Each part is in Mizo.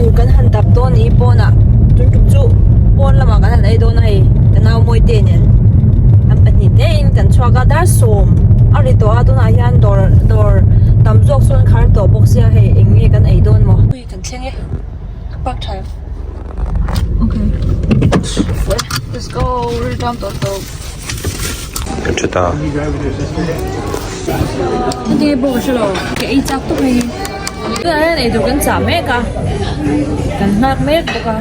Eitur kan han dap dawn ni pawnah tun tum chu pawn lamah kan han ei dawn a hei ka nau Mawite nen an pahnih te in kan chhuak a dar sawm a ri tawh a tunah hian dawr dawr tam zawk chu an khar tawh bawk sia hei eng nge kan ei dawn maw kan thleng e ka park tha okay let's go rilṭam tawh tawp. Kan tha ta. Heti pawh ka hrelo ka ei chak tawp hei hi tunah hian eitur kan chah mek a kan nghak mek bawk a.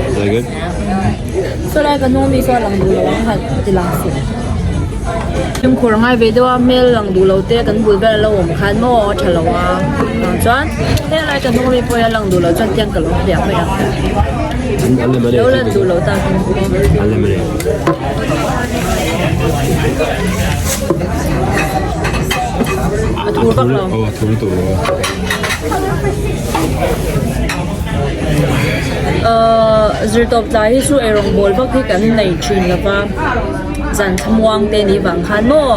Is that good? Saw lai ka hnung mi saw a lang duh lo ang han ti lang suh. Fimkhur a ngai ve deuh a hmel lang duh lo te kan bul vel a lo awm khan maw a tha lo a vang chuan helai ka hnung mi pawh hi a lang duh lo chuan tiang ka lo hliah mai ang lo lan duh lo tan a thur vak lo. Aw a thur lutuk lo a. Ahh zirtawp tlai hi chu eirawng bawl vak hi kan nei thin lo va zan thlamuang te nih vang khan maw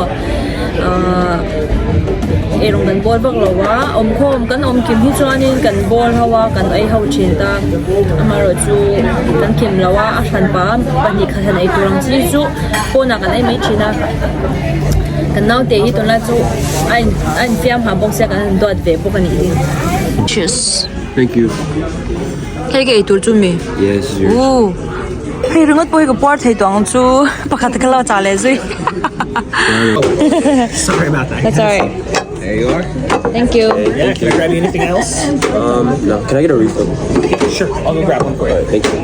ahh eirawng kan bawl vak lo a awmkhawm kan awm kim hi chuanin kan bawl ho a kan ei ho thin ta amaherawh chu kan kim lo a a hran pah a pahnih khat han ei tur ang chi chu pawnah kan ei mai thin a kan naute hi tunlai chu a in a infiam ha bawk sia kan han duat ve bawk a nih hi. Cheers. Thank you. Hei ka eitur chu mi? Yes, yours. Ooh. Hei ringawt pawh hi ka puar thei tawh ang chu pakhat ka lo chah leh zui. Sorry about that. That's alright. There you are. Thank you. Yeah, can I grab you anything else? No. Can I get a refill? Sure, I'll go grab one for you. Alright, thank you.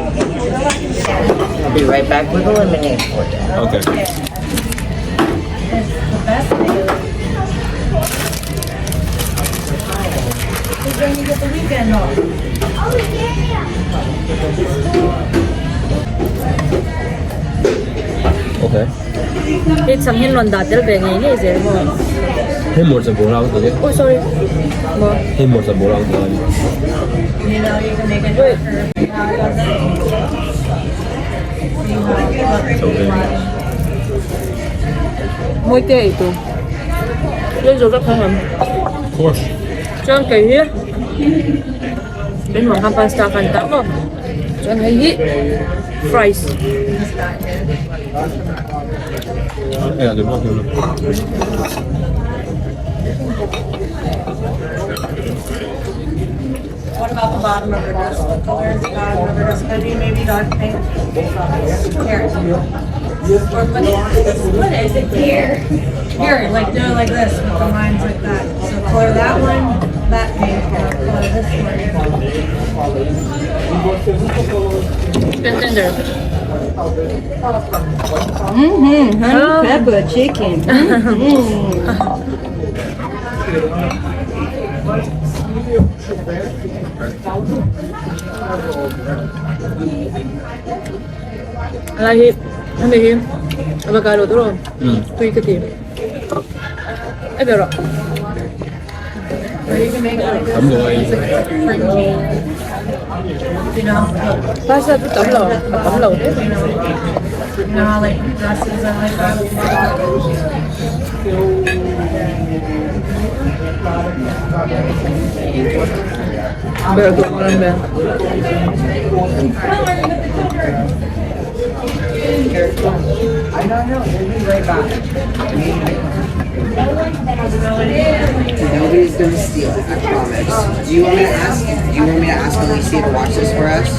I'll be right back with a lemonade for you. Okay. Okay. Hei chhang hian rawn dah tel ve ngei ngei zel maw? Hei mawrhcha bawr ang tak e. Oh sorry. Maw? Hei mawrhcha bawr ang tak a ni. Wait. Mawi te ei tur. Lei zo vek ang em? Of course. Chuan kei hi min rawn khan pasta khan ta maw chuan hei hi fries. What about the bottom of her dress? What color is the bottom of her dress gonna be? Maybe dark pink? Here. Or put it, split it. Here. Here, like do it like this with the lines like that. So color that one, that pink, and color this one. Chicken tender. Honey pepper chicken. Lai hi hemi hi a va kai lo tawh tui ka ti e ber rawh. Pasta chu tam lo a tam lo hle mai. Ber duh ang reng ber. Nobody's gonna steal it, I promise. Do you want me to ask? Do you want me to ask Alicia to watch this for us?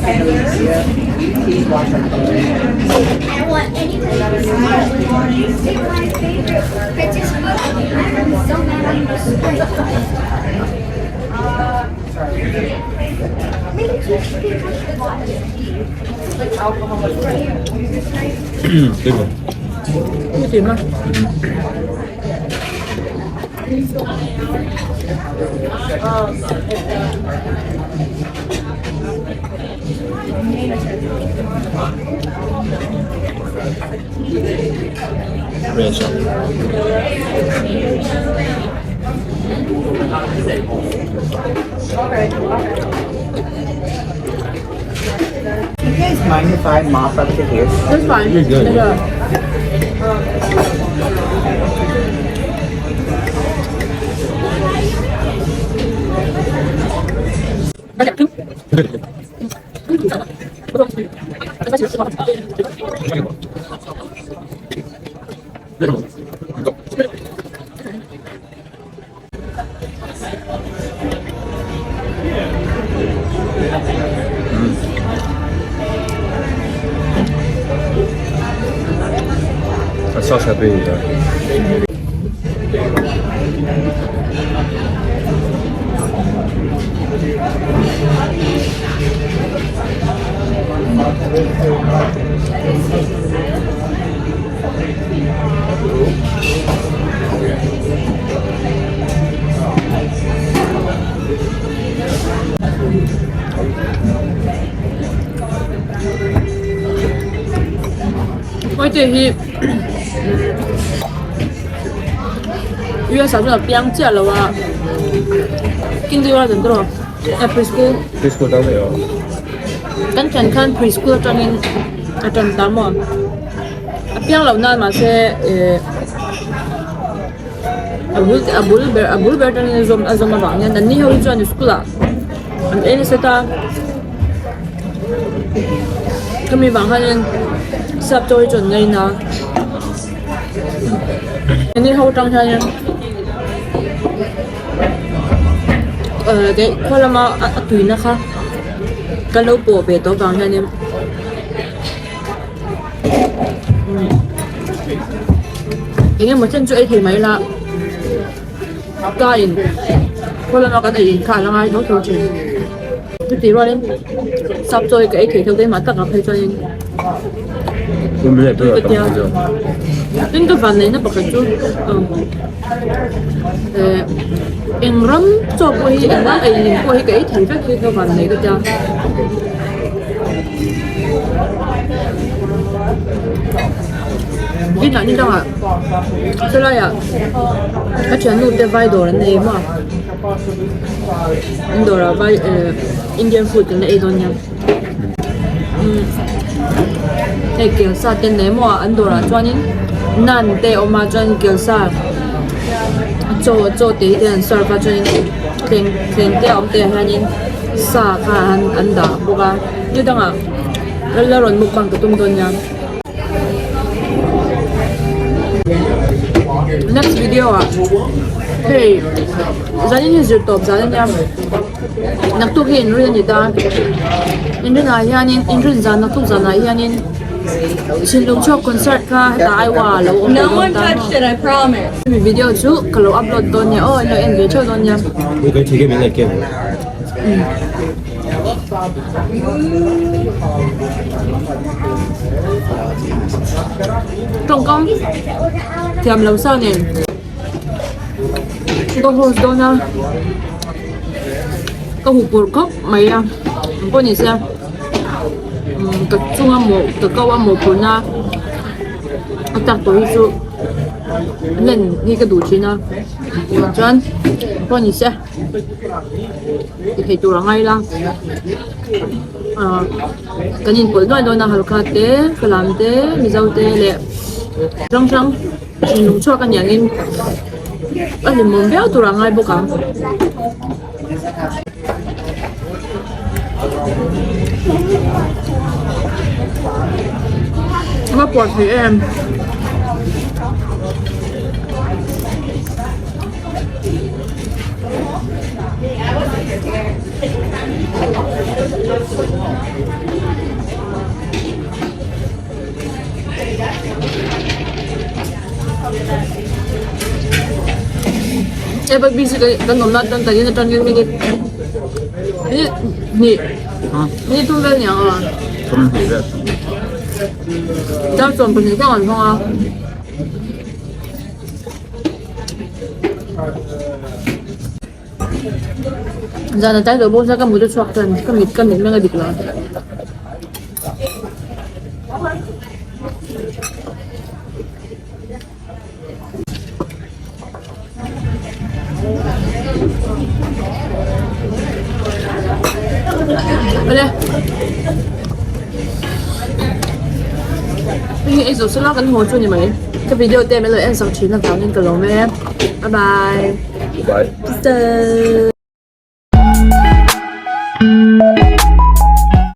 Hey, Alicia, will you please watch our coloring? I don't want anybody to steal it. my favorite Princess book. I'm so mad I'm Maybe two people should watch it. Good one. Cái gì mà? Ranch. Do you guys mind if I mop up the hair? That's fine. You're good. Yeah. A sauce a tui a. Maite hi US ah chuan a piang chiah lo a kindergarten te rawh eh preschool Preschool tang daih aw. Kan thian khan preschool atangin a tan ta maw a piang loh nan mahse eh a bul a bul ber a bul ber atangin a zawm a zawm avang hian an ni ho hi chuan school ah an ei nasa ta khami vang hianin sap chaw hi chu an ngaina an ni ho atang hianin eh khaw lama a tuina kha ka lo pawh ve tawh avang hianin. Eng emaw chen chu ei thei mai la ka in khaw lama kan ei in kha a la ngai tho tho thin chuti rualin sap chaw hi ka ei thei tho keimah takah phei chuanin tui ka tia tin ka vanneihna pakhat chu eh eng ram chaw pawh hi eng ram ei in pawh hi ka ei thei vek hi ka vannei ka tia. Inah ni dangah chulaiah a thiannu te vai dawr an nei maw an dawrah vai eh Indian food an la ei dawn nia umm hei kelsa te an nei maw an dawrah chuanin naan te a awm a chuan kelsa chaw chaw te hi te an serve a chuanin thleng thleng te a awm te ah hianin sa kha an an dah bawk a ni dangah la rawn mukbang ka tum dawn nia next video ah hei zanin hi zir tawp zan ania naktuk hi inrin ani ta inrin ah hianin inrin zan naktuk zan ah hianin thinlung chhuak concert kha hetah Iowa ah lo awm leh dawn ta hemi video chu ka lo upload dawn nia aw in lo en ve theuh dawn nia. Tawngkam thiam lo sa nen ka host dawn a ka huh pur khawp mai a eng pawh ni se ka chunga mawh ka ko a mawhphurhna a tak tawh hi chu len hi ka duh thin a chuan eng pawh ni se. Ti thei tur a ngai la ah kan inpawlh nuai dawn a halkha te falam te mizo te leh hrang hrang thinlung chhuak a niangin a hlimawm viau tur a ngai bawk ang. A va puar thei em. Eva busy kan kan awm na atang kan in atangin minute minute hnih minute thum vel niang a dar 12 thleng an hawng a. Zan a tlai tawh bawk chuan ka mut a chhuak tan ka mit ka mit meng a dik lo. Awle. Hei hi ei zawh sela kan haw chu ni mai. Ka video te min lo en sak thin avangin ka lawm e. Bye bye. Bye. Peace.